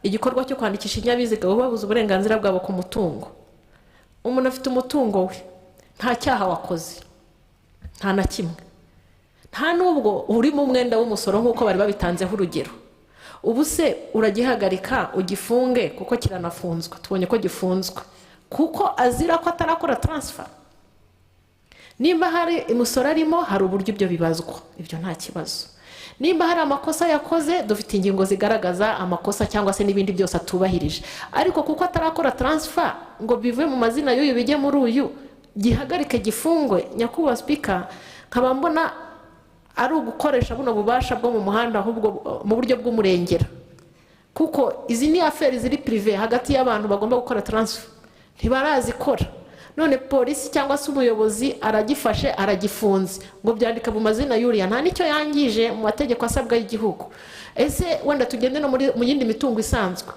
Igikorwa cyo kwandikisha ikinyabiziga, babuze uburenganzira bwabo ku mutungo. Umuntu afite umutungo we, nta cyaha wakoze, nta na kimwe, nta n'ubwo urimo umwenda w'umusoro nk'uko bari babitanzeho urugero. Ubu se uragihagarika ugifunge, kuko kiranafunzwe, tubonye ko gifunzwe kuko azira ko atarakora transfer? Nimba hari imisoro arimo, hari uburyo ibyo bibazwa, ibyo nta kibazo. Nimba hari amakosa yakoze, dufite ingingo zigaragaza amakosa cyangwa se n'ibindi byose atubahirije. Ariko kuko atarakora transfer ngo bive mu mazina y'uyu bijye muri uyu, gihagarike gifungwe? Nyakubahwa Speaker, nkaba mbona ari ugukoresha buno bubasha bwo mu muhanda ahubwo mu buryo bw'umurengera, kuko izi ni affaires ziri privées hagati y'abantu bagomba gukora transfer, ntibarazikora. None polisi cyangwa se umuyobozi aragifashe, aragifunze, ngo byandika mu mazina y'uriya, nta n'icyo yangije mu mategeko asabwa y'igihugu. Ese wenda tugende no mu yindi mitungo isanzwe.